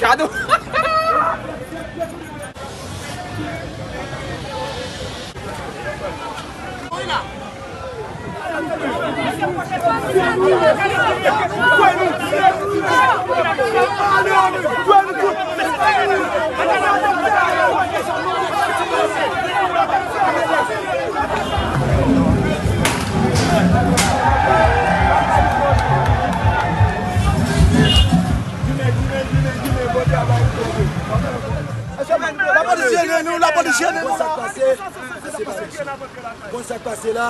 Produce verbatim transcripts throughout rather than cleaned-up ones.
Kado. Lapolis jene nou, lapolis jene nou la. Konn sa k pase la.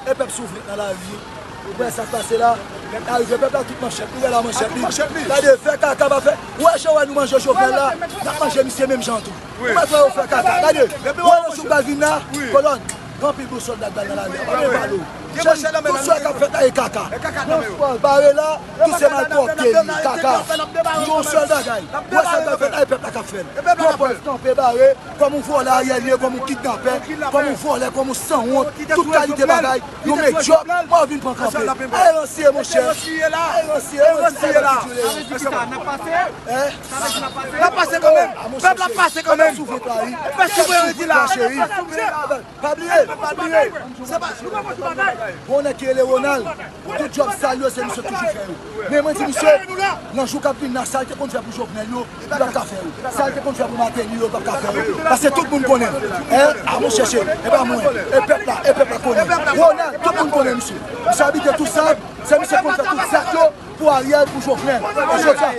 E pèp soufri nan lari. Ou wè sa k pase la? Nèg arive, pèp la tout manchèt. Ou wè la manchèt li. Gade, fè kaka pa fè. Ou wè jan wè nou manje Jovenel la? N ap manje misye menm jan tou. Ou wè frè yo fè kaka. Gade, ou wè lè jou pral vin la. Kolòn, gen anpil gwo sòlda k pral nan lari. Pa gen balo. Cheri, tout sa k ap fèt la e kaka. Yon fwa bare la, tout se malpwòpte li, kaka. Yon sèl bagay. Ou wè sa k ap fèt la e pèp la k ap fè l. Yon pòs kanpe bare. Kòm yon vòlè Ariel ye, kòm yon kidnapè, kòm yon vòlè, kòm yon sanwont, tout kalite bagay, yon medyòk, mwen vin pran kanpe. Ay, ransye, monchè. Ay, ransye, ransye, ransye. N ap pase kanmenm. Pèp la pase kanmenm. Pèp soufri la, wi. Pèp soufri la, cheri. Pa bliye, pa bliye. Bon, nèg ki rele Ronald. Tout djòb sal yo, se misye toujou fè yo. Men mwen di misye, nan jou k ap vin nan, sa l te konn fè pou Jovenel yo, li p ap ka fè yo. Sa l te konn fè pou Martelly yo, li p ap ka fè yo. Paske tout moun konnen l. Hein? A, mwen chèche. E pa mwen. E pèp la, e pèp la konnen. Ronald, tout moun konnen misye. Misye abite Tousab, se misye konn fè tout zak yo pou Ariel, pou Jovenel. E jodi a,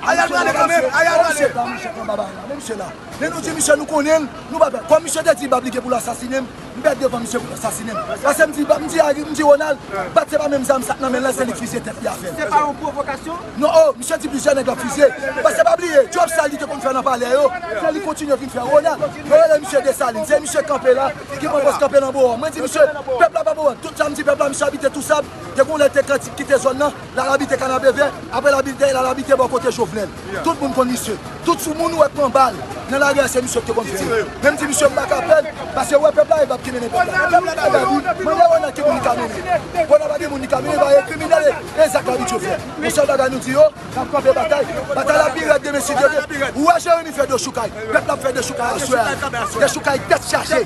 Ariel prale kanmenm, Ariel prale. Misye la, misye la. Men nou di misye nou konnen l, nou pa pè. Kòm misye te di l p ap li gen pou l asasinen m, m pèdi devan misye pou l asasinen m. Paske m di, m di, m di Ronald, bat se pa menm zam sa k nan men l lan, se li k fizye tèt li a fè l. Se pa yon pwovokasyon? Non, oh, misye di plizyè nèg l ap fizye. Paske pa bliye, djòb sa li te konn fè nan palè yo, se li kontinye vin fè. Ronald, yo rele misye Desalin, se misye k kanpe la, ki pran pòz kanpe nan Bowòm. Mwen di misye, pèp la pa Bowòm. Tout sa m di pèp la, misye abite Tousab, te gon lè te kantik kite zòn nan, l al abite Kanapevè, apre l abite, l al abite bò kote Jovenel. Tout moun konn misye. Tout sou moun ou wè k pran bal nan lari a, se misye ki te konn fè yo. Men m di misye m pa ka pè l, paske ou wè pèp la, e p ap ki mennen pèp la. E pèp la, mande Ronald ki moun li ka mennen. Ronald pa gen moun li ka mennen, pa gen kriminèl, e, e zak l abitye fè. Yon sèl bagay nou di yo, n ap kanpe batay. Batay la pi rèd demen si Dye vle. Ou wè Jeremi fè dechoukay. Pèp la ap fè dechoukay aswè a. Dechoukay tèt chaje.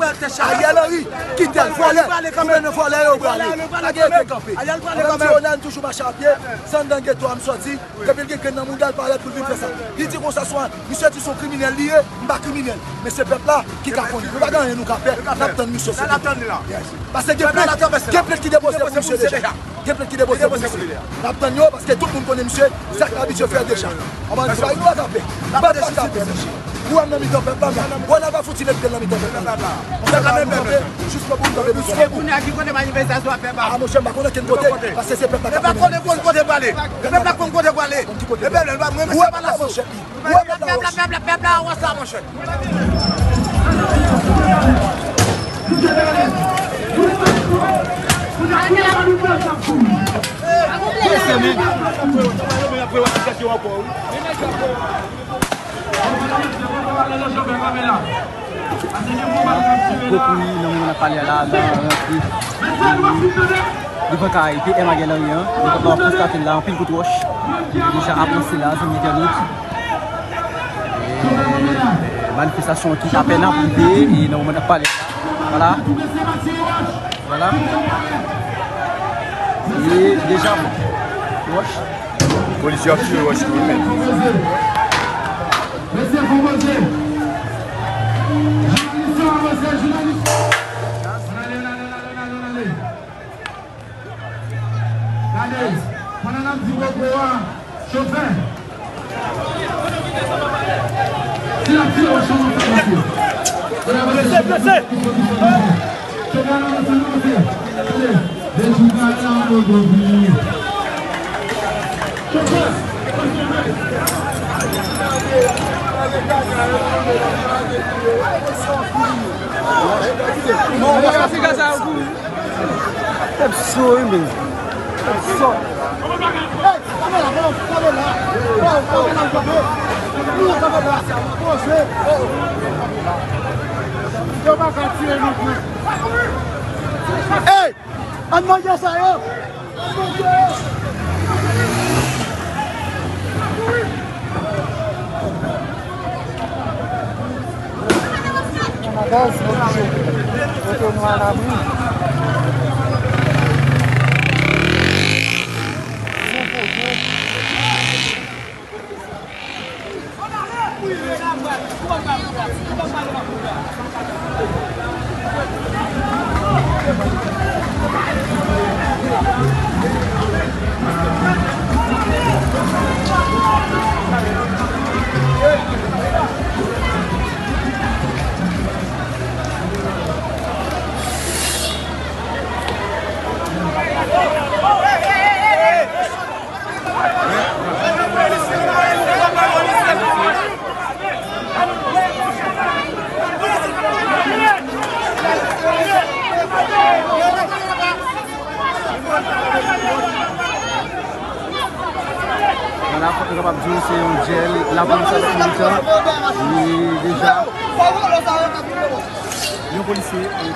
Ariel Henry, kite l, vòlè. Ou mennen vòlè yo prale. Pa gen rete kanpe. Mwen di Ronald toujou mache a pye, se anndan geto a m sòti. Depi l gen grenn nan mouda l, parèt pou l vin fè sa. Li di konsa swa, misye di se yon kriminèl li ye, m pa kriminèl. Men se pèp la ki ka konnen. Nou pa gen anyen nou ka pè. N ap tann misye, se tou. Paske gen plent, gen plent ki depoze pou misye deja. Gen plent ki depoze pou misye. N ap tann yo, paske tout moun konnen misye, sa k abitye fè deja. Anba nou pa, nou pa ka pè. Pèp la ka pè, mesye. Ou wè m nan mitan pèp la, m la. Wè, n a pa fouti met pye l nan mitan pèp la. Pèp la menm, pèp la. Jis nan bout, nan bout. Kounye a, ki kote manifestasyon ap fè ba? A, monchè, m pa konn okenn kote, paske se pèp la k ap mennen. Pèp la konn kote pou ale. Pèp la konn kote pou ale. Pèp la, mwen, mwen, se pa la sou. Ou wè pèp la, pèp la, pèp la, pèp la, wè sa, monchè. Gwo pri nan moman n ap pale a la, nan rant li, devan kay P M Ariel Henry an. Nou kapab konstate la, anpil kout wòch deja ap lanse la, zanmi entènot. E manifestasyon ki apèn ap rive, e nan moman n ap pale a la, vwala. Vwala. E deja, wòch. Polis yo ap tire wòch tou, men. Mesye, fò poze. Jounalis yo, avanse, jounalis yo. Ann ale, ann ale, ann ale, ann ale, ann ale. Gade, pandan n ap di gogo a, chofè. Si l ap tire wòch lan, fè l pase. Blese, blese. Chofè, avanse, avanse. Gade, dechoukay la, gogo vini. Chofè. Bon, bon, bon. Tèt cho wi, men. Tèt cho. Hey, kamera, kamera, kamera. Kamera, kamera. Poze. Yo pa ka tire nou, frè. Hey! Ann manje sa yo! Ann manje yo! Gaz, ok. Kote nou alabri. Nan la, nou kapab di se yon djèl lapolis avèk militan. Li deja. Yon polisye, e,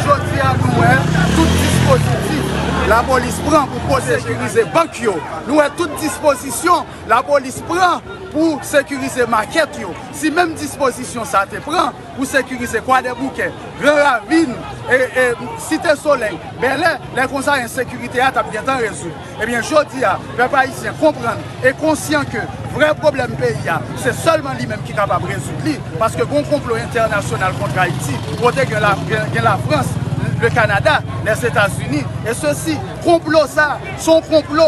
Jodi a, nou wè tout dispozitif lapolis pran pou, pou sekirize bank yo. Nou wè tout dispozisyon lapolis pran pou sekirize makèt yo. Si menm dispozisyon sa te pran pou sekirize Kwadèboukè, Gran Ravin, e, e, Site Solèy, Bèlè, lè konsa ensekirite a t ap gentan rezoud. Ebyen, jodi a, pèp ayisyen konprann e konsyan ke vrè pwoblèm peyi a, se sèlman li menm ki kapab rezoud li, paske gon konplo entènasyonal kont Ayiti, kote gen la, gen, gen Lafrans, le Kanada, Lèzetazini, e sesi, konplo sa, se yon konplo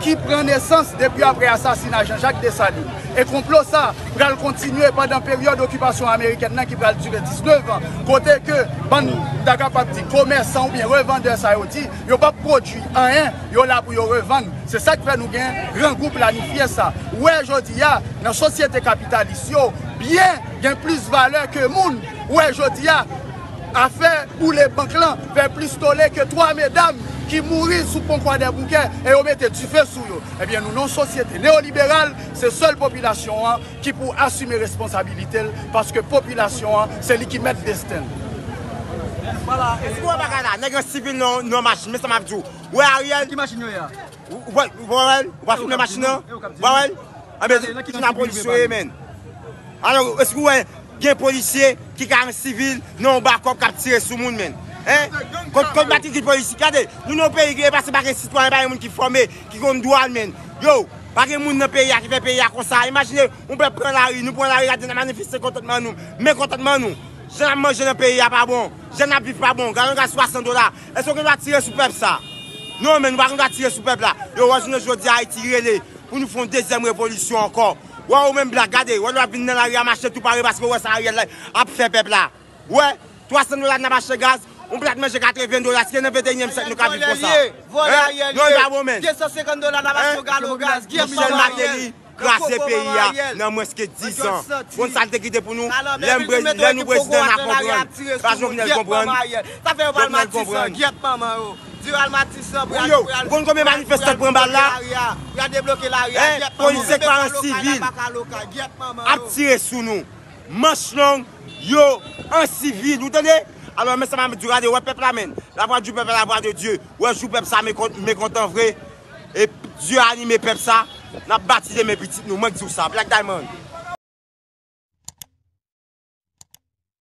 ki pran nesans depi apre asasina Jean-Jacques Dessalines. E konplo sa pral kontinye pandan peryòd okipasyon amerikèn nan ki pral dire diznèf an, kote ke bann, m ta kapab di, komèsan oubyen revandè sa yo di, yo p ap pwodui anyen, yo la pou yo revann. Se sa k fè nou gen grangou planifye sa. Ou wè jodi a, nan sosyete kapitalis yo, byen gen plis valè ke moun. Ou wè jodi a, afè boule bank lan fè plis tole ke twa medam ki mouri sou pon Kwadèboukè e yo mete dife sou yo. Ebyen, nou nan yon sosyete neyoliberal, se sèl popilasyon an ki pou asime responsabilite l, paske popilasyon an, se li ki mèt desten l. Vwala, èske w wè bagay la? Nèg an sivil nan, nan machin, men sa m ap di w. Ou wè Ariel? Ki machin yo ye a? Ou, ou wè, ou wè, ou pa sou nan machin nan? Ou wè? Anben, se nan polis yo ye, men. Alò, èske w wè Gen polisye ki ka an sivil nan yon bakòp k ap tire sou moun, menn. Hein? Kot, kot matrikil polisye? Gade, nou nan yon peyi ki depase, pa gen sitwayen, pa gen moun ki fòme, ki konn dwa l, menn. Yo, pa gen moun nan peyi a ki fè peyi a konsa. Imajine, yon pèp pran lari, nou pran lari, gade, n ap manifeste kontantman nou. Men kontantman nou. Jan n ap manje nan peyi a pa bon. Jan n ap viv pa bon. Galon gaz swasan dola. Èske w gen dwa tire sou pèp sa? Non, menn, nou pa gen dwa tire sou pèp la. Yo, wè, jounen jodi a, Ayiti rele pou nou fè yon dezyèm revolisyon ankò. Wè, ou menm Black, gade, wè, lè w ap vin nan lari a, mache tou pare paske w wè sa Ariel la ap fè pèp la. Wè, twasan dola n ap achte gaz, yon plat manje katreven dola, si se nan venteyinyèm syèk nou ka viv konsa. Vòlè Ariel ye. Non, li pa bon, menn. Desansenkant dola n ap achte yon galon gaz. Michel Martelly kraze peyi a nan mwens ke diz an. Konn sa l te kite pou nou? Lè m pre-, lè nou prezidan n a konprann. Sa Jovenel konprann. Sa fè yo pa al Matisan, konprann. Gyèt manman yo. Di yo al Matisan pou y al, pou y al, pou y al debloke lari a. Pou y al debloke lari a. Hein? Gyèt manman yo. Polisye pa an sivil ap tire sou nou. Manch long, yo an sivil, ou tande? Alò, men sa m ap di, gade, wè pèp la, menn. La voix du peuple, la voix de Dieu. Wè, jou pèp sa mekon-, mekontan vre. E Dye anime pèp sa. N ap bati demen pitit nou. Mwen k di w sa. Black Diamond.